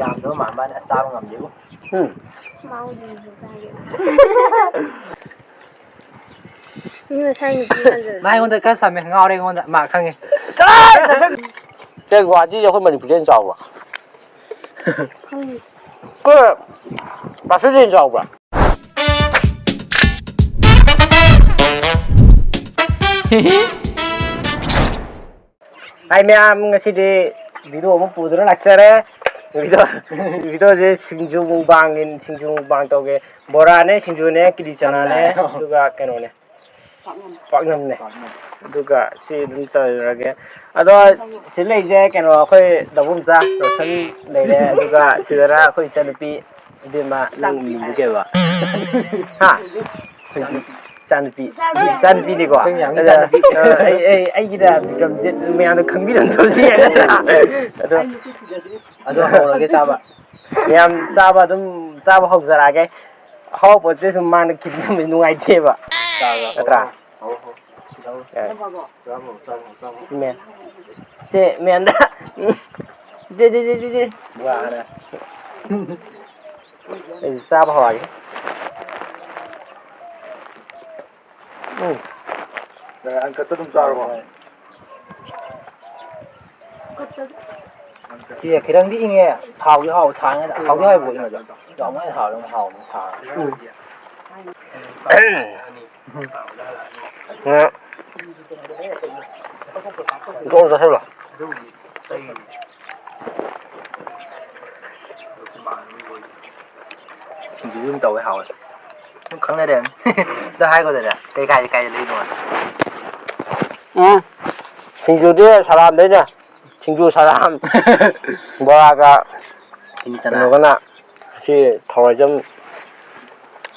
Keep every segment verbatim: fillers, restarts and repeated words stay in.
ꯌꯥꯝꯗꯕ ꯃꯥꯟꯕ ꯋꯥꯅꯤ, ꯑꯁ, ꯆꯥꯕ ꯉꯝꯗꯦꯕꯨ꯫ ꯎꯝ꯫ ꯃꯥ ꯑꯩꯉꯣꯟꯗ ꯈꯔ ꯁꯝꯃꯦ, ꯉꯥꯎꯔꯦ ꯑꯩꯉꯣꯟꯗ, ꯃꯥ ꯈꯪꯉꯦ꯫ ꯆꯦ, ꯒꯨꯍꯥꯇꯤꯁꯦ ꯑꯩꯈꯣꯏ ꯃꯅꯤꯄꯨꯔꯗꯩ ꯍꯦꯟꯅ ꯆꯥꯎꯕ꯭ꯔꯥ? ꯈꯪꯗꯦ꯫ ꯑꯩꯈꯣꯏ ꯄꯥꯁꯨꯗꯩ ꯍꯦꯟꯅ ꯆꯥꯎꯕ꯭ꯔꯥ? ꯍꯥꯏ ꯃꯌꯥꯝ, ꯉꯁꯤꯗꯤ video ꯑꯃ ꯄꯨꯗꯨꯅ ꯂꯥꯛꯆꯔꯦ꯫ Video, videoꯁꯦ ꯁꯤꯡꯖꯨ mukbangꯒꯤ, ꯁꯤꯡꯖꯨ mukbang ꯇꯧꯒꯦ꯫ ꯕꯣꯔꯥꯅꯦ, ꯁꯤꯡꯖꯨꯅꯦ, ꯀꯤꯂꯤ ꯆꯅꯥꯅꯦ, ꯑꯗꯨꯒ ꯀꯩꯅꯣꯅꯦ, ꯄꯥꯛꯅꯝꯅꯦ꯫ ꯑꯗꯨꯒ ꯁꯤ ꯑꯗꯨꯝ ꯆꯥꯔꯒꯦ꯫ ꯑꯗꯣ ꯁꯤ ꯂꯩꯁꯦ ꯀꯩꯅꯣ, ꯑꯩꯈꯣꯏ ꯗꯥꯕꯨꯡꯆꯥ ꯔꯣꯁꯟ ꯂꯩꯔꯦ, ꯑꯗꯨꯒ ꯁꯤꯗꯅ ꯑꯩꯈꯣꯏ ꯏꯆꯟꯅꯨꯄꯤ ꯏꯕꯦꯝꯃ, ꯅꯪ ꯃꯤꯡꯗꯤ ꯀꯩꯕ? ꯍꯥ? ꯏꯆꯥꯅꯨꯄꯤ꯫ ꯏꯆꯥꯅꯨꯄꯤꯅꯤꯀꯣ꯫ ꯑꯩꯈꯣꯏ ꯃꯌꯥꯝꯒꯤ ꯑꯗ, ꯏꯆꯥꯅꯨꯄꯤ꯫ ꯑ, ꯑꯩ, ꯑꯩ, ꯑꯩꯒꯤꯗ ꯕꯤꯀ꯭ꯔꯝꯖꯤꯠ ꯃꯌꯥꯝꯗꯣ ꯈꯪꯕꯤꯔꯝꯗꯕꯁꯨ ꯌꯥꯏ꯫ ꯑꯗꯣ, ꯑꯗꯣ ꯍꯧꯔꯒꯦ ꯆꯥꯕ꯫ ꯃꯌꯥꯝ ꯆꯥꯕ ꯑꯗꯨꯝ ꯆꯥꯕ ꯍꯧꯖꯔꯛꯑꯒꯦ꯫ ꯑꯍꯥꯎ ꯄꯣꯠꯁꯦ ꯁꯨꯝ ꯃꯥꯡꯗ ꯈꯤꯇꯪ ꯅꯨꯡꯉꯥꯏꯇꯦꯕ꯫ ꯆꯥꯕ꯫ ꯅꯠꯇ꯭ꯔꯥ? ꯍꯧꯔꯣ, ꯍꯧꯔꯣ꯫ ꯌꯥꯏ꯫ ꯆꯥꯔꯣ, ꯆꯥꯔꯣ, ꯆꯥꯔꯣ꯫ ꯁꯤ ꯃꯦꯟ꯫ ꯁꯦ, ꯃꯦꯟꯗ꯫ ꯗꯦ, ꯗꯦ, ꯗꯦ, ꯗꯦ, ꯗꯦ꯫ ꯋꯥꯔꯦ꯫ ꯑꯩ ꯆꯥꯕ ꯍꯧꯔꯒꯦ꯫ ꯎꯝ꯫ ꯑꯪꯀꯠꯇ ꯑꯗꯨꯝ ꯆꯥꯔꯕꯣ? ꯁꯤ ꯈꯤꯇꯪꯗꯤ ꯏꯪꯉꯦ, ꯍꯥꯎꯗꯤ ꯍꯥꯎꯕ, ꯁꯥꯔꯤꯉꯩꯗ ꯍꯥꯎꯗꯤ ꯍꯥꯎꯋꯦꯕꯀꯣ, ꯏꯪꯉꯁꯨ꯫ ꯌꯥꯝ ꯀꯟꯅ ꯍꯥꯎꯔꯦ, ꯍꯥꯎꯕꯅꯤ, ꯁꯥꯔꯒ꯫ ꯎꯝ꯫ ꯎꯝ꯫ ꯖꯣꯔ ꯆꯥꯁꯜꯂꯣ꯫ ꯁꯤꯡꯖꯨ ꯑꯗꯨꯝ ꯇꯧꯋꯦ, ꯍꯥꯎꯋꯦ꯫ ꯑꯗꯨꯝ ꯈꯪꯅꯔꯦ꯫ ꯑꯝꯇ ꯍꯥꯏꯈꯣꯗꯅ, ꯀꯩ ꯀꯥꯏꯗ, ꯀꯥꯏꯗ ꯂꯩꯅꯣ? ꯎꯝ꯫ ꯁꯤꯡꯖꯨꯗꯤ ꯁꯂꯥꯝꯗꯩꯅꯦ꯫ ꯁꯤꯡꯖꯨ ꯁꯂꯥꯝ꯫ ꯕꯣꯔꯥꯒ ꯀꯤꯂꯤ ꯆꯅꯥ꯫ ꯀꯩꯅꯣꯒꯅ ꯁꯤ ꯊꯧꯔꯥꯏꯖꯝ,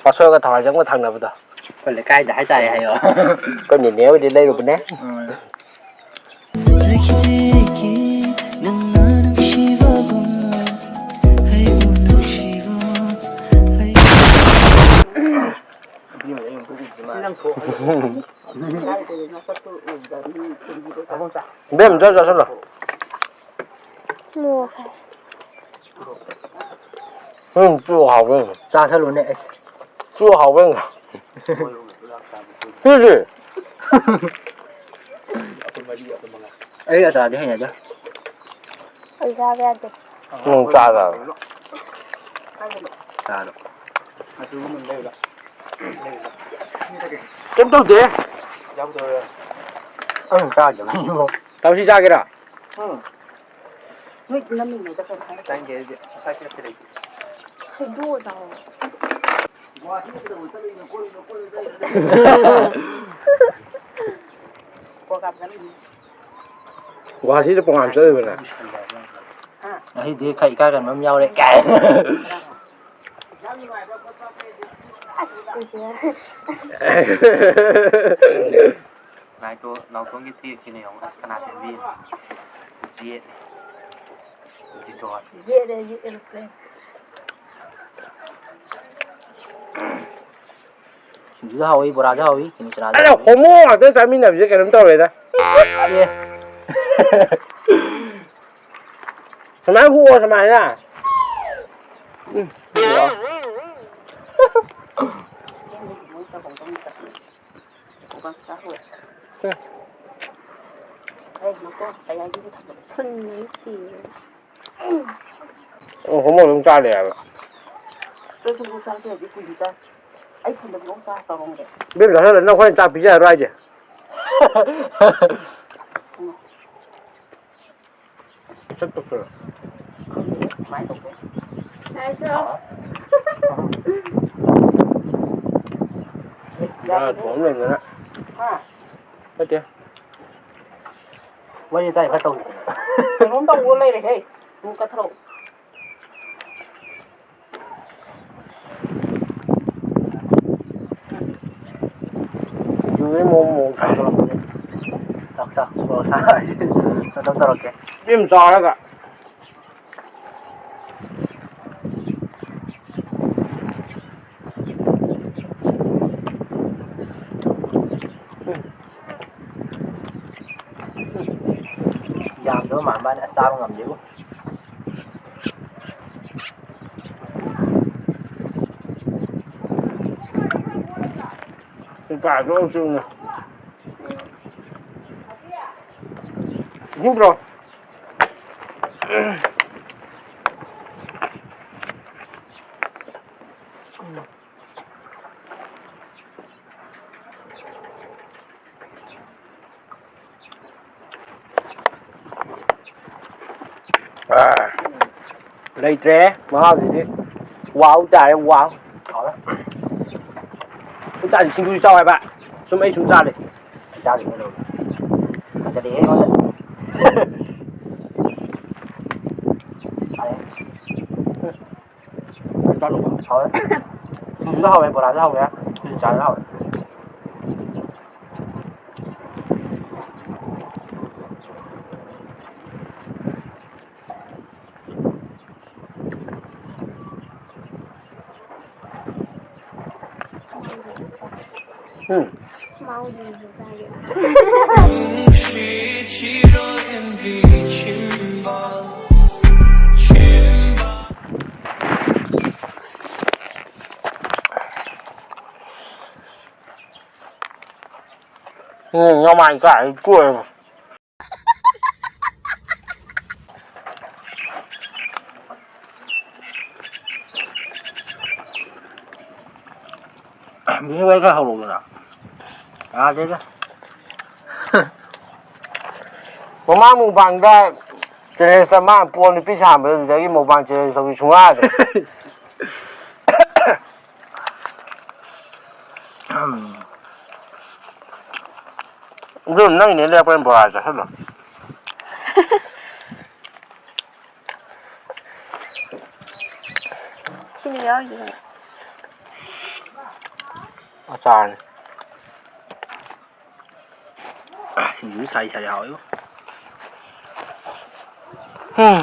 ꯄꯥꯠꯁꯣꯏꯒ ꯊꯧꯔꯥꯏꯖꯝꯒ ꯊꯪꯅꯕꯗꯣ꯫ ꯑꯩꯈꯣꯏ ꯂꯩꯀꯥꯏꯗ ꯍꯥꯏꯇꯥꯔꯦ ꯍꯥꯏꯌꯣ꯫ ꯑꯩꯈꯣꯏ ꯅꯦꯅꯦ ꯍꯣꯏꯗꯤ ꯂꯩꯔꯨꯕꯅꯦ꯫ ꯎꯝ꯫ ꯑꯩꯒꯤꯗꯤ ꯅꯪꯅ ꯅꯨꯡꯁꯤꯕꯒꯨꯝꯅ ꯑꯩꯕꯨ ꯅꯨꯡꯁꯤꯕ ꯑꯩ ꯏꯕꯦꯝ, ꯆꯠ ꯆꯠꯁꯜꯂꯣ꯫ ꯃꯣꯔꯣꯛ ꯁꯥꯏ꯫ ꯎꯝ, ꯆꯨ ꯍꯥꯎꯕ ꯌꯦꯡꯉꯣ꯫ ꯆꯥꯁꯜꯂꯨꯅꯦ ꯑꯁ꯫ ꯆꯨ ꯍꯥꯎꯕ ꯌꯦꯡꯉꯣ꯫ ꯁꯤꯗꯤ꯫ ꯑꯩ ꯑꯆꯥꯔꯗꯤ ꯍꯩꯅꯗꯦ꯫ ꯑꯩ ꯆꯥꯕ ꯌꯥꯗꯦ꯫ ꯅꯪ ꯆꯥꯗꯕ꯫ ꯆꯥꯔꯣ꯫ ꯀꯩꯝ ꯇꯧꯗꯦ꯫ ꯑꯩ ꯆꯥꯗꯕ꯫ ꯇꯧꯁꯤ ꯆꯥꯒꯦꯔꯥ? ꯎꯝ꯫ ꯅꯣꯏ ꯅꯝꯃꯤꯉꯩꯗ ꯀꯩꯅꯣ ꯍꯥꯏꯔꯛꯀꯦ꯫ ꯆꯥꯅꯤꯡꯗꯦ ꯑꯩꯗꯤ꯫ ꯃꯁꯥ ꯀꯦꯞꯇ ꯂꯩꯇꯦ꯫ ꯍꯩꯗꯣꯛꯑꯣ ꯆꯥꯎꯑꯣ꯫ ꯄ꯭ꯔꯣꯒ꯭ꯔꯥꯝ ꯆꯠꯂꯤꯅꯤ꯫ ꯒꯨꯍꯥꯇꯤꯗ ꯄ꯭ꯔꯣꯒ꯭ꯔꯥꯝ ꯆꯠꯂꯤꯕꯅꯦ꯫ ꯍꯥ? ꯉꯁꯤꯗꯤ ꯈꯔ ꯏꯀꯥꯏꯒꯟꯕ ꯑꯃ ꯌꯥꯎꯔꯦ ꯀꯥꯏ꯫ ꯑꯁ, ꯀꯨꯏꯗꯦ꯫ ꯅꯥꯏꯇꯣ ꯅꯥꯎꯇꯣꯟꯒꯤ ꯇꯦꯛꯁꯤꯅ ꯌꯦꯡꯉꯣ꯫ ꯑꯁ, ꯀꯅꯥ ꯁꯦꯝꯕꯤꯔꯤꯅꯣ? ꯖꯦꯠꯅꯦ꯫ ꯖꯤꯇꯣꯟ꯫ ꯖꯦꯠꯅꯦ, ꯖꯦꯠ ꯑꯦꯔꯣꯄ꯭ꯂꯦꯟ꯫ ꯁꯤꯡꯖꯨꯁꯨ ꯍꯥꯎꯏ, ꯕꯣꯔꯥꯁꯨ ꯍꯥꯎꯏ, ꯀꯤꯂꯤ ꯆꯅꯥꯁꯨ ꯑꯩꯅ ꯍꯥꯎꯏ꯫ ꯍꯣꯃꯣ ꯉꯥꯛꯇ ꯆꯥꯃꯤꯟꯅꯕꯁꯦ ꯀꯩꯅꯣꯝ ꯇꯧꯔꯦꯗ꯫ ꯑꯦ꯫ ꯁꯨꯃꯥꯏꯅ ꯍꯨꯛꯑꯣ, ꯁꯨꯃꯥꯏꯅ꯫ ꯎꯝ, ꯍꯨꯛꯑꯣ꯫ ꯐꯨꯟꯕꯅ ꯁꯤꯔꯦ꯫ ꯑꯣ, ꯍꯣꯃꯣ ꯑꯗꯨꯝ ꯆꯥ ꯂꯩ ꯍꯥꯏꯕ꯫ ꯑꯩ ꯐꯨꯟꯗꯕꯨ ꯆꯥ ꯆꯥꯔꯝꯗꯦ꯫ ꯏꯕꯦꯝ, ꯆꯥꯁꯜꯂꯣ, ꯅꯪ ꯍꯣꯔꯦꯟ ꯆꯥꯛ ꯄꯤꯖꯔꯔꯣꯏ ꯍꯥꯏꯁꯦ꯫ ꯎꯝ꯫ ꯆꯠꯄ ꯈꯔ꯫ ꯈꯪꯗꯦ, ꯀꯃꯥꯏꯅ ꯇꯧꯗꯣꯏꯅꯣ? ꯉꯥ ꯊꯣꯡ ꯂꯩꯗꯅ꯫ ꯍꯥ? ꯅꯠꯇꯦ꯫ ꯋꯥꯔꯤ ꯋꯥꯇꯥꯏ ꯈꯔ ꯇꯧꯁꯤꯗꯅ꯫ ꯀꯩꯅꯣꯝ ꯇꯧꯔ ꯂꯩꯔꯦꯍꯦ꯫ ꯑꯃꯨꯛ ꯀꯠꯊꯔꯛꯑꯣ꯫ ꯌꯨꯝꯒꯤ ꯃꯑꯣꯡ ꯃꯑꯣꯡ ꯁꯥꯗꯣꯔꯛꯄꯅꯦ꯫ ꯆꯥꯛ ꯆꯥꯛ ꯄꯣꯔꯣꯊꯥ ꯑꯗꯨꯝ ꯇꯧꯔꯛꯀꯦ꯫ ꯏꯕꯦꯝ ꯆꯥꯔꯒ꯫ ꯌꯥꯝꯗꯕ ꯃꯥꯟꯕ ꯋꯥꯅꯤ, ꯑꯁ ꯆꯥꯕ ꯉꯝꯗꯦꯕꯨ꯫ ꯀꯥꯗꯣ ꯆꯨꯝꯅ꯫ ꯏꯁꯤꯡ ꯄꯨꯔꯛꯑꯣ꯫ ꯑꯥ, ꯂꯩꯇ꯭ꯔꯦ ꯃꯍꯥꯎꯁꯤꯗꯤ꯫ ꯋꯥꯎ ꯇꯥꯔꯦ, ꯋꯥꯎ꯫ ꯍꯥꯎꯔꯦ꯫ ꯎꯇꯥꯗꯤ ꯁꯤꯡꯖꯨ ꯆꯥꯎ ꯍꯥꯏꯕ꯫ ꯁꯨꯝ ꯑꯩ ꯁꯨꯝ ꯆꯥꯗꯦ꯫ ꯑꯩ ꯆꯥꯗꯦ ꯀꯩꯗꯧꯔꯒꯦ? ꯐꯖꯗꯦꯍꯦ ꯑꯩꯉꯣꯟꯗ꯫ ꯐꯔꯦ꯫ ꯍꯥꯎꯋꯦ꯫ ꯁꯤꯡꯖꯨꯁꯨ ꯍꯥꯎꯋꯦ, ꯕꯣꯔꯥꯁꯨ ꯍꯥꯎꯋꯦ, ꯁꯤꯡꯖꯨ ꯆꯥꯁꯨ ꯍꯥꯎꯋꯦ꯫ ꯎꯝ꯫ ꯎꯝ, ꯅꯃꯥꯏ ꯀꯥꯏ ꯀꯣꯏꯕ꯫ ꯃꯤꯁꯨ ꯋꯥꯔꯤ ꯈꯔ ꯍꯧꯔꯛꯎꯗꯅ꯫ ꯌꯥꯗꯦꯗ꯫ ꯃꯃꯥꯡ ꯃꯨꯛꯕꯥꯡꯗ ꯆꯦꯂꯦꯟꯖꯇ ꯃꯥ ꯄꯣ ꯅꯨꯄꯤ ꯁꯥꯝꯕꯗ ꯑꯗꯨꯗꯒꯤ ꯃꯨꯛꯕꯥꯡ ꯆꯦꯂꯦꯟꯖ ꯇꯧꯕꯤ ꯁꯨꯡꯌꯥ ꯌꯥꯗ꯭ꯔꯦ꯫ ꯑꯗꯨ ꯅꯪꯒꯤꯅꯦ ꯂꯩꯔꯛꯄꯅꯤ ꯕꯣꯔꯥ ꯆꯥꯁꯤꯜꯂꯣ꯫ ꯁꯤꯅ ꯌꯥꯎꯔꯤꯁꯦ꯫ ꯑꯆꯥꯔꯅꯤ꯫ ꯁꯤꯡꯖꯨ ꯁꯥꯔꯤ ꯁꯥꯔꯤ ꯍꯥꯎꯋꯤꯕꯣ꯫ ꯎꯝ,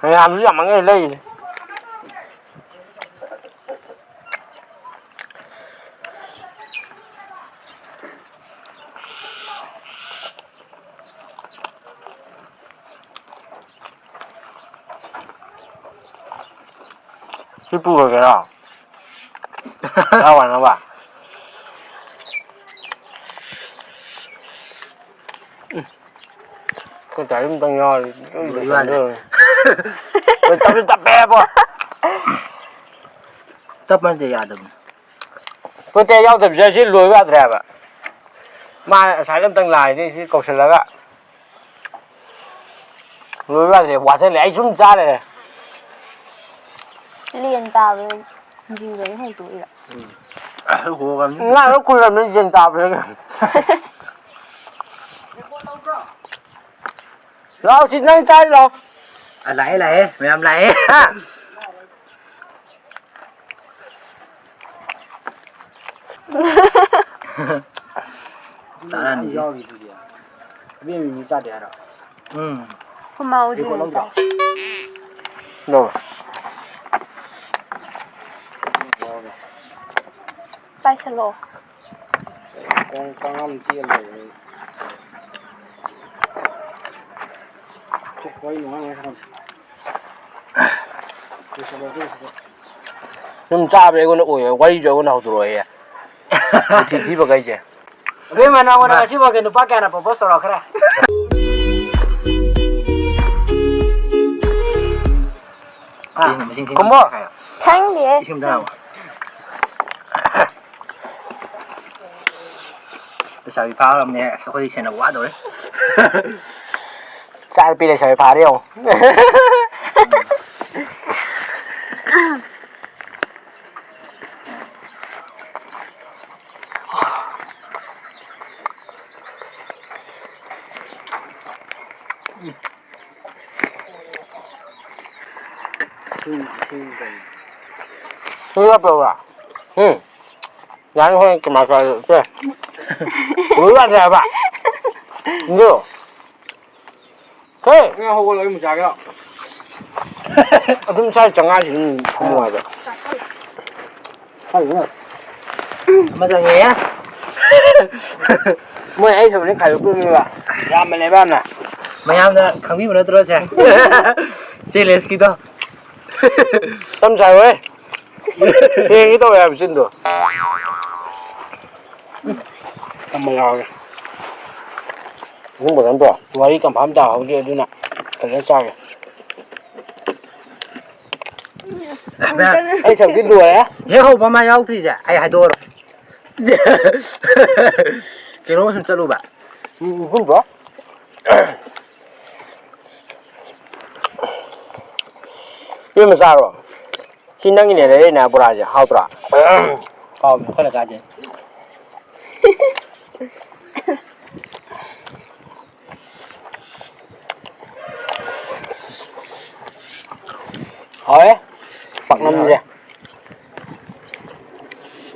ꯃꯌꯥꯝꯁꯨ ꯌꯥꯝꯃꯟꯈ꯭ꯔꯦ ꯂꯩꯔꯤꯁꯦ꯫ ꯁꯤ ꯄꯨꯔꯒꯦꯔꯣ? ꯆꯥ ꯋꯥꯅꯕ? ꯀꯣꯏꯇꯥ ꯑꯗꯨꯝꯇꯪ ꯌꯥꯎꯔꯗꯤ ꯂꯣꯏ ꯂꯣꯏꯁꯟꯗꯣꯏꯅꯤ꯫ ꯇꯞꯁꯨ ꯇꯞꯄꯦꯕꯣ꯫ ꯇꯞꯄ ꯅꯠꯇꯦ, ꯌꯥꯗꯕꯅꯤ꯫ ꯀꯣꯏꯇꯥ ꯌꯥꯎꯗꯕꯁꯦ ꯁꯤ ꯂꯣꯏꯕ ꯌꯥꯗ꯭ꯔꯦ ꯍꯥꯏꯕ꯫ ꯃꯥ ꯉꯁꯥꯏꯗ ꯑꯝꯇꯪ ꯂꯥꯛꯏꯅꯦ ꯁꯤ ꯀꯧꯁꯜꯂꯒ꯫ ꯂꯣꯏꯕ ꯌꯥꯗ꯭ꯔꯦ, ꯋꯥꯁꯜꯂꯦ꯫ ꯑꯩ ꯁꯨꯝ ꯆꯥ ꯂꯩꯔꯦ꯫ ꯂꯦꯟ ꯇꯥꯕꯗ ꯖꯤꯡꯒꯗ ꯍꯣꯡꯇꯣꯛꯏꯔꯣ? ꯎꯝ꯫ ꯍꯣꯕꯅꯤ꯫ ꯉꯥ ꯂꯣꯏ ꯈꯨꯜꯂꯝꯅꯤ ꯂꯦꯟ ꯇꯥꯕꯗꯒꯤ꯫ ꯂꯥꯛꯑꯣ, ꯁꯤ ꯅꯪ ꯆꯥꯔꯤ ꯂꯥꯛꯑꯣ꯫ ꯑ, ꯂꯥꯛꯑꯦ, ꯂꯥꯛꯑꯦ, ꯃꯌꯥꯝ ꯂꯥꯛꯑꯦ꯫ ꯍꯥ? ꯆꯥꯔꯅꯤ꯫ ꯌꯥꯎꯔꯤꯗꯨꯗꯤ꯫ ꯑꯕꯦꯝꯃ ꯃꯤ ꯆꯥꯗꯦ ꯍꯥꯏꯔꯣ? ꯎꯝ꯫ ꯈꯨꯃꯥꯎꯗꯤ ꯔꯦꯀꯣꯔꯗ ꯂꯧꯗ꯭ꯔꯣ? ꯆꯥꯏ꯫ ꯂꯧ꯫ ꯄꯥꯏꯁꯜꯂꯛꯑꯣ꯫ ꯀꯥꯡ-, ꯀꯥꯡꯉꯝ ꯆꯦꯜ ꯂꯩꯕꯅꯤ꯫ ꯁꯦ, ꯋꯥꯔꯤ ꯅꯨꯡꯉꯥꯏ ꯅꯨꯡꯉꯥꯏ ꯁꯥꯟꯅꯁꯤ꯫ ꯂꯣꯏꯁꯜꯂꯣ, ꯑꯗꯨ ꯂꯣꯏꯁꯜꯂꯣ꯫ ꯁꯨꯝ ꯆꯥꯕ ꯑꯩꯉꯣꯟꯗ ꯑꯣꯏꯌꯦ, ꯋꯥꯔꯤꯁꯨ ꯑꯩꯉꯣꯟꯗ ꯍꯧꯗꯣꯔꯛꯑꯣꯌꯦ꯫ ꯃꯨꯊꯤ ꯊꯤꯕꯈꯩꯁꯦ꯫ ꯑꯕꯦꯝꯃ, ꯅꯉꯣꯟꯗ ꯉꯁꯤꯐꯥꯎꯒꯤ ꯅꯨꯄꯥ ꯀꯌꯥꯅ ꯄ꯭ꯔꯣꯄꯣꯁ ꯇꯧꯔꯛꯈ꯭ꯔꯦ? ꯍꯥ? ꯃꯁꯤꯡ ꯊꯤ꯫ ꯈꯨꯝꯃꯣ꯫ ꯈꯪꯗꯦ꯫ ꯏꯁꯤꯡ ꯑꯝꯇ ꯂꯥꯛꯑꯣ꯫ ꯂꯩꯁꯥꯕꯤ ꯐꯥꯈ꯭ꯔꯕꯅꯦ꯫ ꯑꯁ, ꯑꯩꯈꯣꯏꯗꯤ ꯁꯦꯟꯅꯕ ꯋꯥꯗꯧꯔꯦ꯫ ꯏꯆꯥ ꯅꯨꯄꯤ ꯂꯩꯁꯥꯕꯤ ꯐꯥꯔꯦ ꯌꯦꯡꯉꯣ꯫ ꯁꯤ ꯂꯥꯞꯄ꯭ꯔꯕ? ꯎꯝ꯫ ꯌꯥꯅꯤ, ꯍꯣꯔꯦꯟ ꯀꯃꯥꯏ ꯀꯃꯥꯏ ꯇꯧ-, ꯁꯦ꯫ ꯂꯣꯏ ꯌꯥꯗ꯭ꯔꯦ ꯍꯥꯏꯕ꯫ ꯁꯤꯡꯖꯨ꯫ ꯍꯦ! ꯅꯪ ꯍꯧꯒꯠꯂꯣ, ꯑꯩ ꯑꯃꯨꯛ ꯆꯥꯒꯦ ꯂꯥꯎ꯫ ꯑꯗꯨꯝ ꯁ꯭ꯋꯥꯏ ꯆꯪꯉꯛꯑꯁꯤ ꯑꯗꯨꯝ ꯐꯝꯃꯣ ꯍꯥꯏꯕ꯫ ꯑꯃ ꯆꯪꯉꯦ꯫ ꯃꯣꯏ ꯑꯩ ꯊꯕꯛꯅꯤ ꯈꯥꯏꯗꯣꯛꯇꯣꯏꯅꯦꯕ꯫ ꯌꯥꯝꯕꯅꯦꯕ ꯌꯥꯝꯅ꯫ ꯃꯌꯥꯝꯅ ꯈꯪꯕꯤꯕ ꯅꯠꯇ꯭ꯔꯣ ꯁꯦ? ꯆꯦꯂꯦꯟꯖꯀꯤꯗꯣ꯫ ꯇꯞ ꯆꯥꯔꯣꯍꯦ꯫ ꯍꯦꯟꯒꯦ ꯇꯧꯋꯦ ꯍꯥꯏꯕ ꯆꯤꯟꯗꯣ꯫ ꯑꯃ ꯌꯥꯎꯔꯦ꯫ ꯑꯗꯨꯝꯕ ꯅꯠꯇ꯭ꯔꯣ? ꯋꯥꯔꯤ ꯀꯟꯐꯥꯝ ꯇꯥꯍꯧꯗ꯭ꯔꯦ, ꯑꯗꯨꯅ ꯐꯖꯅ ꯆꯥꯒꯦ꯫ ꯑꯩ ꯁꯛꯇꯤ ꯂꯣꯏꯔꯦ꯫ ꯍꯦꯛ ꯍꯧꯕ ꯑꯃ ꯌꯥꯎꯗ꯭ꯔꯤꯁꯦ ꯑꯩ ꯍꯥꯏꯗꯣꯛꯑꯔꯣꯏ꯫ ꯀꯩꯅꯣꯝ ꯁꯨꯝ ꯆꯠꯂꯨꯕ꯫ ꯎꯝ, ꯎꯝ, ꯎꯝ, ꯕ꯭ꯔꯣ꯫ ꯏꯕꯦꯝꯃ ꯆꯥꯔꯣ꯫ ꯁꯤ ꯅꯪꯒꯤꯅꯦ ꯂꯩꯔꯛꯏꯅꯦ ꯕꯣꯔꯥꯁꯦ꯫ ꯍꯥꯎꯇ꯭ꯔꯣ? ꯍꯥꯎꯕꯅꯦ, ꯑꯩꯈꯣꯏꯅ ꯆꯥꯗꯦ꯫ ꯍꯥꯎꯋꯦ꯫ ꯄꯥꯛꯅꯝꯁꯦ꯫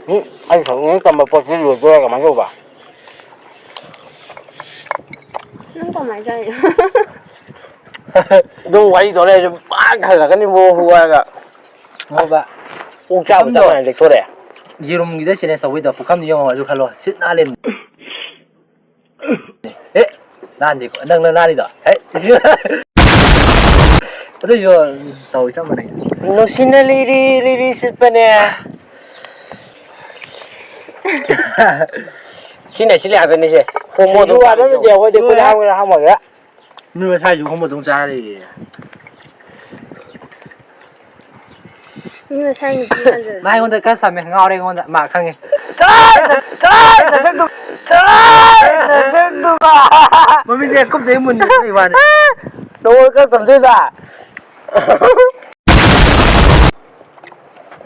ꯎꯝ, ꯑꯩ ꯁꯛꯅꯤꯡ ꯇꯝꯕ ꯄꯣꯠꯁꯤ ꯂꯣꯏꯗꯣꯏꯔꯥ ꯀꯃꯥꯏꯅ ꯇꯧꯕ? ꯅꯪ ꯀꯃꯥꯏꯅ ꯆꯥꯏꯅꯣ? ꯑꯗꯨꯝ ꯋꯥꯔꯤ ꯇꯧ ꯂꯩꯔꯁꯨ ꯄꯥꯛ ꯍꯜꯂꯛꯀꯅꯤꯕꯣ ꯍꯨ ꯍꯥꯏꯔꯒ꯫ ꯉꯧꯕ꯫ ꯑꯣꯛ ꯆꯥꯕ ꯆꯞ ꯄꯨꯈꯝꯗꯣ ꯃꯥꯟꯅ ꯂꯦꯛꯊꯣꯔꯛꯑꯦ꯫ ꯌꯦꯔꯨꯝꯒꯤꯗ challenge ꯇꯧꯕꯩꯗꯣ ꯄꯨꯈꯝꯗꯣ ꯌꯦꯡꯉꯣ ꯑꯗꯨ ꯈꯜꯂꯣ꯫ ꯁꯤꯠ ꯅꯥꯜꯂꯦ꯫ ꯑꯦ, ꯅꯥꯟꯗꯦꯀꯣ꯫ ꯅꯪꯅ ꯅꯥꯜꯂꯤꯗꯣ꯫ ꯍꯦ꯫ ꯑꯗꯨꯏꯁꯨ ꯇꯧꯏ ꯆꯞ ꯃꯥꯟꯅꯩ꯫ ꯅꯨꯡꯁꯤꯅ ꯂꯤꯔꯤ ꯂꯤꯔꯤ ꯁꯤꯠꯄꯅꯦ꯫ ꯁꯤꯅ ꯁꯤ ꯉꯥꯛꯇꯅꯤꯁꯦ꯫ ꯍꯣꯃꯣꯗꯣ ꯁꯤꯡꯖꯨ ꯋꯥꯗ ꯇꯥꯔꯤꯗꯣ꯫ ꯅꯠꯇꯦ, ꯑꯩꯈꯣꯏꯗꯤ ꯈꯨꯠ ꯍꯥꯝꯒꯦꯔꯥ ꯍꯥꯝꯃꯣꯏꯒꯦꯔꯥ꯫ ꯅꯣꯏ ꯉꯁꯥꯏꯁꯨ ꯈꯣꯡꯕ ꯑꯗꯨꯝ ꯆꯥꯔ ꯂꯩꯌꯦ꯫ ꯃꯤ ꯃꯁꯥꯏ ꯅꯨꯄꯤ ꯃꯥꯟꯗ꯭ꯔꯗꯤ꯫ ꯃꯥ ꯑꯩꯉꯣꯟꯗ ꯈꯔ ꯁꯝꯃꯦ, ꯉꯥꯎꯔꯦ ꯑꯩꯉꯣꯟꯗ, ꯃꯥ ꯈꯪꯉꯦ꯫ ꯆꯠꯂꯣꯍꯦ! ꯆꯠꯂꯣꯍꯦ! ꯅꯁꯛꯇꯨ-, ꯆꯠꯂꯣꯍꯦ! ꯅꯁꯛꯇꯨꯒ! ꯃꯃꯤꯠꯁꯦ ꯀꯨꯞꯇꯩ ꯃꯨꯟꯅ ꯂꯩ ꯋꯥꯅꯤ꯫ ꯅꯉꯣꯟꯗ ꯈꯔ ꯆꯝꯖꯩꯕ꯫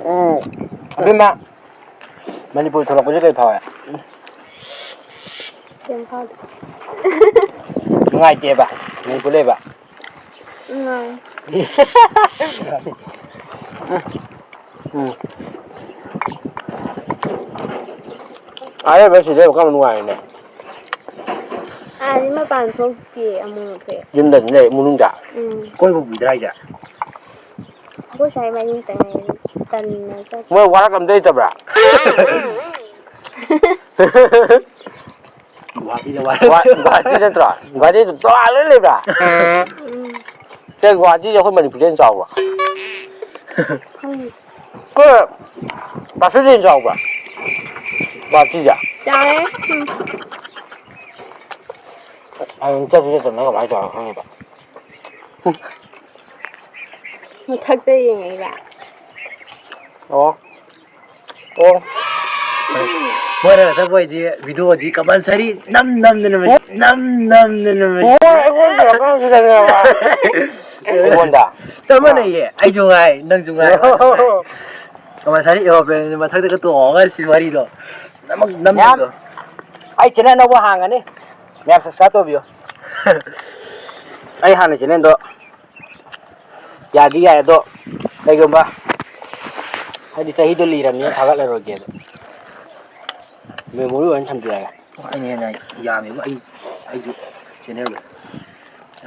ꯎꯝ, ꯑꯕꯦꯝꯃ, ꯃꯅꯤꯄꯨꯔ ꯊꯣꯛꯂꯛꯄꯁꯦ ꯀꯩ ꯐꯥꯎꯋꯦ? ꯀꯩꯝ ꯐꯥꯎꯗꯦ꯫ ꯅꯨꯡꯉꯥꯏꯇꯦꯕ ꯃꯅꯤꯄꯨꯔ ꯂꯩꯕ? ꯅꯨꯡꯉꯥꯏ꯫ ꯎꯝ꯫ ꯑꯥ ꯂꯩꯕ ꯁꯤ ꯂꯩꯕ ꯀꯔꯝꯕ ꯅꯨꯡꯉꯥꯏꯔꯤꯅꯦ? ꯑꯥꯗꯤ ꯃꯄꯥꯟ ꯊꯣꯛꯇꯦ ꯑꯃꯨꯛ ꯊꯣꯛꯑꯦ꯫ ꯌꯨꯝꯗ ꯑꯗꯨꯝ ꯂꯩ ꯏꯃꯨꯡ ꯃꯅꯨꯡꯗ? ꯎꯝ꯫ ꯀꯣꯏꯕ ꯄꯨꯕꯤꯗ꯭ꯔꯥ ꯍꯥꯏꯁꯦ? ꯑꯩꯈꯣꯏ ꯁ꯭ꯋꯥꯏ ꯏꯕꯥꯅꯤ ꯈꯛꯇꯪ ꯉꯥꯏꯔꯦ꯫ ꯇꯟꯅ ꯆꯠ- ꯃꯣꯏ ꯋꯥꯔꯛ ꯑꯝꯇ ꯂꯩꯇꯕ꯭ꯔꯥ? ꯒꯨꯍꯥꯇꯤꯗ ꯋꯥꯔꯛ- ꯒꯨꯍꯥ-, ꯒꯨꯍꯥꯇꯤ ꯅꯠꯇ꯭ꯔꯣ? ꯒꯨꯍꯥꯇꯤꯗ ꯇꯣꯉꯥꯟ ꯂꯣꯏ ꯂꯩꯕ꯭ꯔꯥ? ꯎꯝ꯫ ꯁꯦ, ꯒꯨꯍꯥꯇꯤꯁꯦ ꯑꯩꯈꯣꯏ ꯃꯅꯤꯄꯨꯔꯗꯩ ꯍꯦꯟꯅ ꯆꯥꯎꯕ꯭ꯔꯥ? ꯈꯪꯗꯦ꯫ ꯑꯩꯈꯣꯏ ꯄꯥꯁꯨꯗꯩ ꯍꯦꯟꯅ ꯆꯥꯎꯕ꯭ꯔꯥ? ꯒꯨꯍꯥꯇꯤꯁꯦ? ꯆꯥꯎꯋꯦ꯫ ꯎꯝ꯫ ꯑꯗꯨꯝ ꯆꯠꯁꯨ ꯆꯠꯇꯅ ꯀꯃꯥꯏꯅ ꯇꯧꯔ ꯈꯪꯉꯤꯕ? ꯃꯊꯛꯇ ꯌꯦꯡꯉꯛꯏꯕ꯫ ꯑꯣ꯫ ꯑꯣ꯫ ꯃꯣꯏꯅ ꯆꯠꯄ ꯑꯣꯏꯗꯤ ꯚꯤꯗꯤꯑꯣꯗꯤ ꯀꯝꯄꯜꯁꯔꯤ ꯅꯝ ꯅꯝꯗꯅ ꯃꯁꯤ ꯅꯝ ꯅꯝꯗꯅ ꯃꯁꯤ ꯃꯣꯏ ꯑꯩꯉꯣꯟꯗ ꯀꯥꯡꯁꯤꯗꯅꯦꯕ꯫ ꯑꯩꯉꯣꯟꯗ꯫ ꯆꯞ ꯃꯥꯟꯅꯩꯌꯦ꯫ ꯑꯩꯁꯨ ꯉꯥꯏ, ꯅꯪꯁꯨ ꯉꯥꯏ꯫ ꯀꯝꯄꯜꯁꯔꯤ ꯑꯦꯔꯣꯄ꯭ꯂꯦꯟ ꯃꯊꯛꯇꯒ ꯇꯣꯡꯉꯒ ꯁꯤ ꯋꯥꯔꯤꯗꯣ ꯅꯝ- ꯃꯌꯥꯝ꯫ ꯅꯝꯗꯕꯗꯣ꯫ ꯑꯩ ꯆꯦꯅꯦꯜ ꯑꯅꯧꯕ ꯍꯥꯡꯒꯅꯤ꯫ ꯃꯌꯥꯝ ꯁꯕꯁꯀ꯭ꯔꯥꯏꯕ ꯇꯧꯕꯤꯌꯨ꯫ ꯑꯩ ꯍꯥꯟꯅ ꯆꯦꯅꯦꯜꯗꯣ ꯌꯥꯗꯤ ꯌꯥꯏ, ꯑꯗꯣ ꯀꯩꯒꯨꯝꯕ ꯍꯥꯏꯗꯤ ꯆꯍꯤꯗꯣ ꯂꯤꯔꯕꯅꯤꯅ ꯊꯥꯒꯠꯂꯔꯣꯏꯒꯦ꯫ ꯑꯗꯣ ꯃꯦꯃꯣꯔꯤ ꯑꯣꯏꯅ ꯊꯝꯖꯔꯒꯦ꯫ ꯑꯩꯅ ꯍꯦꯟꯅ ꯌꯥꯝꯃꯦꯕ ꯑꯩ ꯑꯩꯁꯨ ꯆꯦꯅꯦꯜꯗꯣ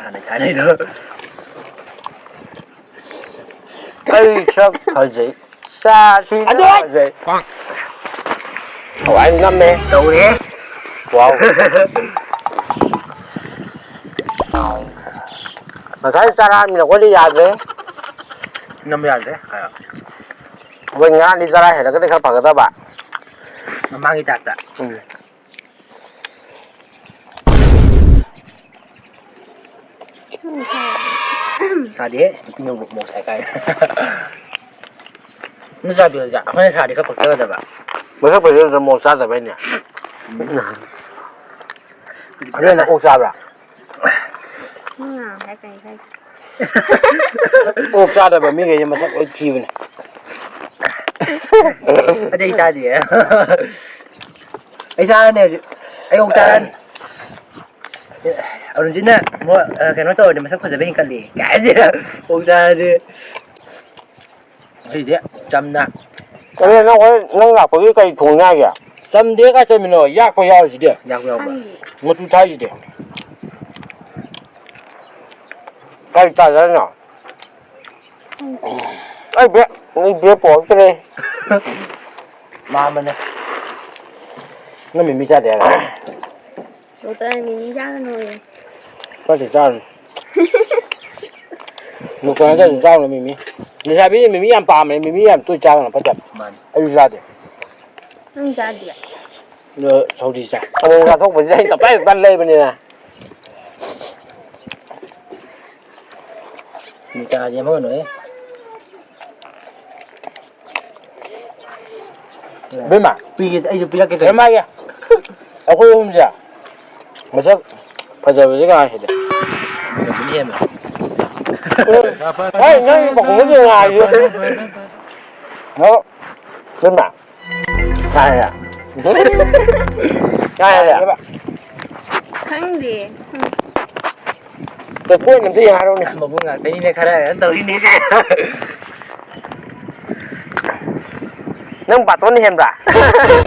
ꯍꯥꯟꯅ ꯊꯥꯏꯅꯩꯗꯣ꯫ ꯑꯩ ꯁꯛ ꯐꯖꯩ꯫ ꯆꯥ ꯊꯤꯅ ꯑꯗꯣ ꯑꯩ ꯐꯖꯩ꯫ ꯍꯋꯥꯏ ꯅꯝꯃꯦ꯫ ꯇꯧꯔꯦ꯫ ꯋꯥꯎ꯫ ꯉꯁꯥꯏ ꯆꯔꯥ ꯑꯃ ꯑꯩꯈꯣꯏꯗꯤ ꯌꯥꯗ꯭ꯔꯦ꯫ ꯅꯝꯕ ꯌꯥꯗ꯭ꯔꯦ꯫ ꯑꯩꯈꯣꯏ ꯉꯔꯥꯡꯗꯤ ꯆꯔꯥ ꯍꯦꯜꯂꯒꯗꯤ ꯈꯔ ꯐꯒꯗꯕ꯫ ꯃꯃꯥꯡꯒꯤ ꯇꯥꯏꯞꯇ꯫ ꯎꯝ꯫ ꯁꯥꯗꯦꯍꯦ ꯁꯤ ꯅꯨꯄꯤꯅꯕꯨ ꯃꯣꯛ ꯁꯥꯏ ꯀꯥꯏ꯫ ꯅꯣꯏ ꯆꯥꯕꯤꯔꯣ ꯆꯥ꯫ ꯑꯩꯈꯣꯏꯅ ꯁꯥꯔꯗꯤ ꯈꯔ ꯄꯛꯆꯒꯗꯕ꯫ ꯃꯁꯛ ꯐꯖꯅ ꯃꯣꯔꯣꯛ ꯆꯥꯗꯕꯩꯅꯦ꯫ ꯑꯗꯨꯅ ꯑꯣꯛ ꯆꯥꯕ꯭ꯔꯥ? ꯎꯝ, ꯍꯥꯏ ꯀꯩ ꯍꯥꯏ꯫ ꯑꯣꯛ ꯆꯥꯗꯕ ꯃꯤꯈꯩꯁꯦ ꯃꯁꯛ ꯂꯣꯏ ꯊꯤꯕꯅꯦ꯫ ꯑꯗꯩ ꯆꯥꯗꯤꯌꯦ꯫ ꯑꯩ ꯆꯥꯔꯅꯤ ꯍꯧꯖꯤꯛ꯫ ꯑꯩ ꯑꯣꯛ ꯆꯥꯔꯅꯤ꯫ ꯑꯔꯨꯟꯁꯤꯅ ꯑꯃꯨꯛ, ꯑ, ꯀꯩꯅꯣ ꯇꯧꯔꯗꯤ ꯃꯁꯛ ꯐꯖꯕ ꯍꯦꯟꯀꯠꯂꯤ ꯀꯥꯏꯁꯦ꯫ ꯑꯣꯛ ꯆꯥꯔꯗꯤ꯫ ꯑꯩꯗꯤ ꯆꯝꯅ꯫ ꯑꯗꯨ ꯅꯪ ꯍꯣꯔꯦꯟ ꯅꯪ ꯂꯥꯛꯄꯒꯤ ꯀꯔꯤ ꯊꯣꯡꯅꯤ ꯍꯥꯏꯒꯦ? ꯆꯝꯗꯦ ꯀꯥꯏ ꯆꯝꯃꯤꯅꯣ? ꯌꯥꯛꯄ ꯌꯥꯎꯔꯤꯁꯤꯗꯤ꯫ ꯌꯥꯎꯕ ꯌꯥꯎꯕ꯫ ꯈꯪꯗꯦ꯫ ꯃꯆꯨ ꯊꯥꯛꯏꯁꯤꯗꯤ꯫ ꯀꯔꯤ ꯆꯥꯖꯦ ꯍꯥꯏꯅꯣ? ꯑꯩ ꯕꯦꯛ, ꯑꯩ ꯕꯦꯛ ꯄꯨꯔꯛꯇ꯭ꯔꯦ꯫ ꯃꯥꯃꯅꯦ꯫ ꯅꯪ ꯃꯤꯃꯤ ꯆꯥꯗꯦ ꯍꯥꯏꯔꯣ? ꯗꯣꯛꯇꯔꯅ ꯃꯤꯃꯤ ꯆꯥꯒꯅꯣꯌꯦ꯫ ꯈꯔꯗꯤ ꯆꯥꯔꯨꯅꯨ꯫ ꯗꯣꯛꯇꯔꯅ ꯆꯥꯔꯨꯅꯨ, ꯆꯥꯔꯨꯅꯨ ꯃꯤꯃꯤ꯫ ꯂꯩꯁꯥꯕꯤꯁꯤꯡ ꯃꯤꯃꯤ ꯌꯥꯝ ꯄꯥꯝꯕꯅꯦ, ꯃꯤꯃꯤ ꯌꯥꯝ ꯇꯣꯏ ꯆꯥꯒꯅꯨ ꯐꯠꯇꯕꯅꯦ꯫ ꯃꯥꯅꯤ꯫ ꯑꯩꯁꯨ ꯆꯥꯗꯦ꯫ ꯅꯪ ꯆꯥꯗꯤꯌꯦ꯫ ꯑꯗꯣ ꯁꯧꯒ꯭ꯔꯤ ꯆꯥꯏ꯫ ꯑꯃꯨꯛ ꯆꯥꯊꯣꯛꯄꯁꯤꯗ ꯑꯩꯅ ꯇꯞꯇꯥꯏ ꯇꯞꯇꯥꯏ ꯂꯩꯕꯅꯤꯅ꯫ ꯃꯤꯆꯥꯁꯦ ꯑꯃꯒꯅꯣꯍꯦ꯫ ꯏꯕꯦꯝꯃ, ꯄꯤꯒꯦ, ꯑꯩꯁꯨ ꯄꯤꯔꯛꯀꯦ ꯇꯧꯔꯤ꯫ ꯏꯕꯦꯝꯃꯒꯤ ꯑꯩꯈꯣꯏ ꯑꯍꯨꯝꯁꯦ ꯃꯁꯛ ꯐꯖꯕꯁꯦ ꯀꯅꯥ ꯍꯦꯜꯂꯤ? ꯐꯖꯕꯅ ꯍꯦꯟꯕ꯫ ꯍꯣꯏ, ꯅꯪꯒꯤ ꯃꯈꯣꯡꯗꯣ ꯉꯥꯏꯔꯤꯌꯣ꯫ ꯍꯣ, ꯏꯕꯦꯝꯃ꯫ ꯀꯥꯏꯗ? ꯀꯥꯏꯗ? ꯈꯪꯗꯦ꯫ ꯀꯣꯏꯅ ꯑꯝꯇ ꯌꯥꯔꯣꯅꯦ꯫ ꯃꯕꯨꯡ ꯉꯥꯛꯇꯅꯤꯅꯦ ꯈꯔ ꯀꯩꯅꯣ ꯇꯧꯔꯤꯅꯦ꯫ ꯅꯪ ꯕꯥꯇꯣꯟ ꯍꯦꯟꯕ꯭ꯔꯥ? ꯕꯥꯇꯣꯟ?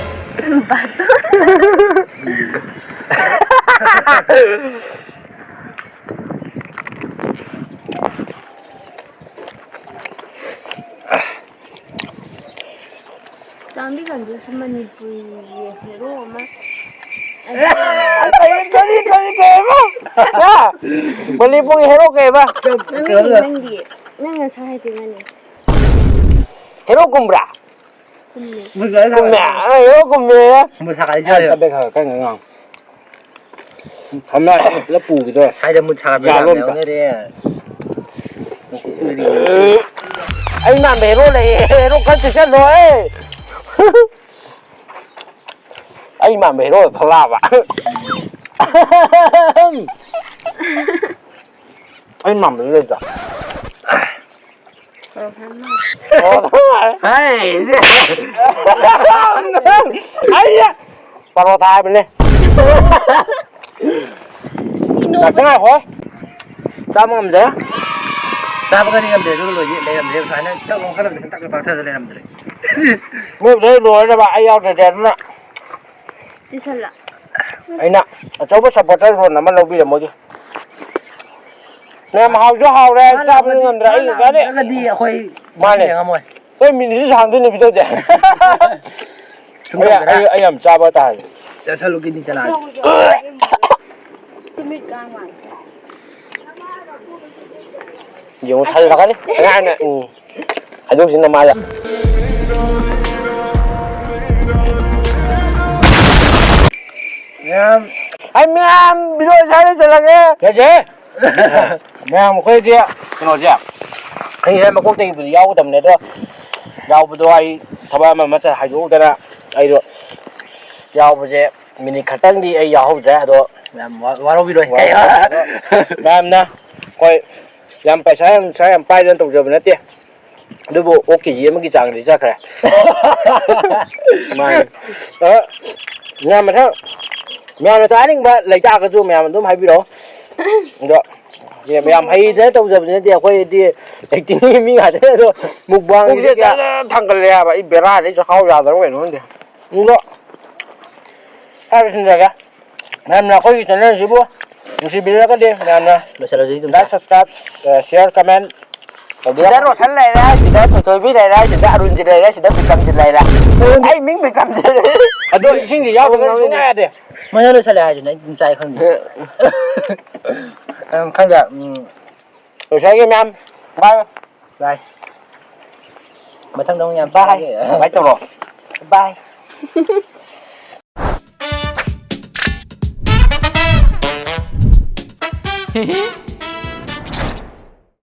ꯆꯥꯟꯕꯤꯒꯟꯗꯨꯁꯨ ꯃꯅꯤꯄꯨꯔꯤꯒꯤ ꯍꯦꯔꯣ ꯑꯃ꯫ ꯀꯔꯤ, ꯀꯔꯤ, ꯀꯔꯤ, ꯀꯩꯕ? ꯍꯥ? ꯃꯅꯤꯄꯨꯔꯒꯤ ꯍꯦꯔꯣ ꯀꯩꯕ? ꯃꯃꯤꯡ ꯅꯪꯗꯤ, ꯅꯪ ꯅꯁꯥ ꯍꯥꯏꯗꯤ ꯃꯥꯅꯤ꯫ ꯍꯦꯔꯣ ꯀꯨꯝꯕ꯭ꯔꯥ? ꯀꯨꯝꯃꯦ꯫ ꯀꯨꯝꯃꯦ꯫ ꯑ, ꯍꯦꯔꯣ ꯀꯨꯝꯃꯦ꯫ ꯃꯁꯥ ꯀꯥꯏ ꯆꯠꯂꯦ? ꯆꯠꯂꯦ, ꯈꯔ ꯀꯟꯅ ꯉꯥꯡꯉꯨ꯫ ꯊꯝꯅꯥ ꯄꯨꯂꯞ ꯄꯨꯈꯤꯗꯣꯔꯦ꯫ ꯁ꯭ꯋꯥꯏꯗ ꯃꯨꯠ ꯁꯥꯒꯠꯄ ꯌꯥꯝ ꯌꯥꯎꯅꯔꯦ꯫ ꯑꯩ ꯃꯥꯟꯕ ꯍꯦꯔꯣ ꯂꯩꯌꯦ꯫ ꯍꯦꯔꯣ ꯈꯔ ꯆꯦꯛꯁꯤꯜꯂꯣ, ꯑꯦ꯫ ꯑꯩ ꯃꯥꯟꯕ ꯍꯦꯔꯣ ꯊꯣꯛꯂꯛꯑꯕ꯫ ꯑꯩ ꯃꯥꯟꯕꯗꯤ ꯂꯩꯇ꯭ꯔꯣ? ꯄꯔꯣꯊꯥ ꯑꯃ꯫ ꯑꯣ, ꯍꯥꯏ, ꯏꯆꯦ꯫ ꯑꯩ ꯄꯔꯣꯊꯥ ꯍꯥꯏꯕꯅꯦ꯫ ꯃꯤ ꯅꯣꯛꯄ ꯉꯥꯛꯇ ꯉꯥꯏꯈꯣ꯫ ꯆꯥꯕ ꯉꯝꯗ꯭ꯔꯦ꯫ ꯆꯥꯕꯒꯗꯤ ꯉꯝꯗ꯭ꯔꯦ, ꯑꯗꯨꯒ ꯂꯣꯏꯗꯤ ꯂꯩꯔꯝꯗ꯭ꯔꯦ꯫ ꯁꯨꯃꯥꯏꯅ ꯇꯛ ꯂꯥꯎ ꯈꯠꯂꯝꯕꯗ ꯇꯛ ꯇꯛ ꯄꯥꯛꯊꯔ ꯂꯩꯔꯝꯗ꯭ꯔꯦ꯫ ꯃꯣꯏ ꯂꯣꯏ ꯂꯣꯏꯔꯕ, ꯑꯩ ꯌꯥꯎꯗ꯭ꯔꯗꯤ ꯑꯗꯨꯅ꯫ ꯇꯨꯏꯁꯟꯂꯣ? ꯑꯩꯅ ꯑꯆꯧꯕ supporter role ꯑꯃ ꯂꯧꯕꯤꯔꯝꯃꯣꯏꯒꯤ꯫ ꯃꯌꯥꯝ ꯍꯥꯎꯁꯨ ꯍꯥꯎꯔꯦ, ꯃꯥꯅ ꯆꯥꯕꯁꯨ ꯉꯝꯗ꯭ꯔꯦ꯫ ꯑꯩ ꯃꯥꯅ ꯀꯥꯟꯗꯩ ꯉꯝꯗ꯭ꯔꯒꯗꯤ ꯑꯩꯈꯣꯏ ꯃꯥꯅꯦ꯫ ꯌꯦꯡꯉꯝꯃꯣꯏ꯫ ꯑꯩꯈꯣꯏ ꯃꯤꯅꯤꯠꯁꯨ ꯁꯥꯡꯗꯣꯏꯅꯦ videoꯁꯦ꯫ ꯁꯨꯝ ꯑꯩ, ꯇꯧꯒꯦꯔꯥ? ꯑꯩ, ꯑꯩ ꯌꯥꯝ ꯆꯥꯕ ꯇꯥꯍꯜꯂꯦ꯫ ꯆꯥꯁꯜꯂꯨ kidney ꯆꯅꯥꯗꯣ꯫ ꯌꯦꯡꯉꯨ, ꯊꯥꯖꯤꯜꯂꯛꯀꯅꯤ꯫ ꯑꯉꯥꯡꯅ, ꯎꯝ꯫ ꯍꯥꯏꯗꯣꯛꯁꯤ ꯅꯃꯥꯗ꯫ ꯃꯌꯥꯝ꯫ ꯑꯩ ꯃꯌꯥꯝ video ꯁ꯭ꯋꯥꯏꯗ ꯂꯣꯏꯁꯤꯜꯂꯒꯦ꯫ ꯌꯥꯏꯁꯦ꯫ ꯃꯌꯥꯝ ꯑꯩꯈꯣꯏꯗꯤ ꯀꯩꯅꯣꯁꯦ, ꯑꯩꯁꯦ ꯃꯀꯣꯛꯇꯒꯤꯕꯨꯗꯤ ꯌꯥꯎꯒꯗꯕꯅꯦ, ꯑꯗꯣ ꯌꯥꯎꯕꯗꯣ ꯑꯩ ꯊꯕꯛ ꯑꯃ ꯑꯃ ꯆꯠ ꯍꯥꯏꯗꯣꯛꯎꯗꯅ ꯑꯩꯗꯣ ꯌꯥꯎꯕꯁꯦ ꯃꯤꯅꯤꯠ ꯈꯛꯇꯪꯗꯤ ꯑꯩ ꯌꯥꯎꯍꯧꯗ꯭ꯔꯦ꯫ ꯑꯗꯣ ꯌꯥꯝ ꯋꯥ-, ꯋꯥꯔꯧꯕꯤꯔꯣꯏ꯫ ꯋꯥ-, ꯑꯗꯣ ꯃꯌꯥꯝꯅ, ꯍꯣꯏ, ꯌꯥꯝ ꯄꯩꯁꯥ ꯌꯥꯝ, ꯄꯩꯁꯥ ꯌꯥꯝ ꯄꯥꯏꯗꯅ ꯇꯧꯖꯕ ꯅꯠꯇꯦ, ꯑꯗꯨꯕꯨ ꯑꯣꯛ ꯀꯦ ꯖꯤ ꯑꯃꯒꯤ ꯆꯥꯡꯗꯤ ꯆꯠꯈ꯭ꯔꯦ꯫ ꯃꯥꯅꯤ꯫ ꯑ, ꯃꯌꯥꯝ ꯃꯊꯪ, ꯃꯌꯥꯝꯅ ꯆꯥꯅꯤꯡꯕ ꯂꯩꯇꯥꯔꯒꯁꯨ ꯃꯌꯥꯝ ꯑꯗꯨꯝ ꯍꯥꯏꯕꯤꯔꯛꯑꯣ꯫ ꯑꯗꯣ ꯌꯥꯝ ꯍꯩꯗꯅ ꯇꯧꯖꯕꯗꯤ ꯅꯠꯇꯦ, ꯑꯩꯈꯣꯏꯗꯤ ꯑꯦꯛꯇꯤꯡꯒꯤ ꯃꯤ ꯉꯥꯛꯇꯅꯦ꯫ ꯑꯗꯣ ꯃꯨꯛꯕꯥꯡꯁꯦ ꯄꯨꯛꯁꯦ ꯀꯌꯥ ꯖꯔ ꯖꯔ ꯊꯥꯡꯒꯠꯂꯦ ꯍꯥꯏꯕ, ꯑꯩ ꯕꯦꯔꯥꯗꯩ ꯆꯈꯥꯎ ꯌꯥꯗ꯭ꯔꯕ ꯀꯩꯅꯣ ꯈꯪꯗꯦ꯫ ꯑꯗꯣ ꯍꯥꯏꯔꯤꯁꯤꯡꯁꯤꯒ ꯃꯌꯥꯝꯅ ꯑꯩꯈꯣꯏꯒꯤ ꯆꯦꯅꯦꯜꯁꯤꯕꯨ ꯅꯨꯡꯁꯤꯕꯤꯔꯒꯗꯤ ꯃꯌꯥꯝꯅ ꯂꯣꯏꯁꯤꯜꯂꯁꯤ ꯑꯗꯨꯝ꯫ Like, subscribe, share, comment ꯇꯧꯕꯤꯔꯣ꯫ ꯁꯤꯗ ꯔꯣꯁꯟ ꯂꯩꯔꯦ, ꯁꯤꯗ ꯊꯣꯏꯊꯣꯏꯕꯤ ꯂꯩꯔꯦ, ꯁꯤꯗ ꯑꯔꯨꯟꯖꯤ ꯂꯩꯔꯦ, ꯁꯤꯗ ꯕꯤꯀ꯭ꯔꯝꯖꯤ ꯂꯩꯔꯦ꯫ ꯑꯩ ꯃꯤꯡ ꯕꯤꯀ꯭ꯔꯝꯖꯤ ꯂꯩꯔꯦ꯫ ꯑꯗꯣ ꯏꯁꯤꯡꯁꯤ ꯌꯥꯎꯗ꯭ꯔꯒꯗꯤ ꯁꯨꯡꯌꯥ ꯌꯥꯗꯦ꯫ ꯃꯣꯏꯅ ꯂꯣꯏꯁꯤꯜꯂꯦ ꯍꯥꯏꯁꯤꯅꯦ ꯑꯩ ꯑꯗꯨꯝ ꯆꯥꯏ ꯈꯪꯗꯦ꯫ ꯑꯗꯨꯝ ꯈꯪꯗꯦ꯫ ꯎꯝ꯫ ꯂꯣꯏꯁꯤꯜꯂꯒꯦ ꯃꯌꯥꯝ꯫ Bye꯫ Bye꯫ ꯃꯊꯪꯗ ꯑꯃꯨꯛ ꯌꯥꯝ ꯕꯥꯏ꯫ ꯆꯥꯔꯒꯦ꯫ Bye ꯇꯧꯔꯣ꯫ Bye꯫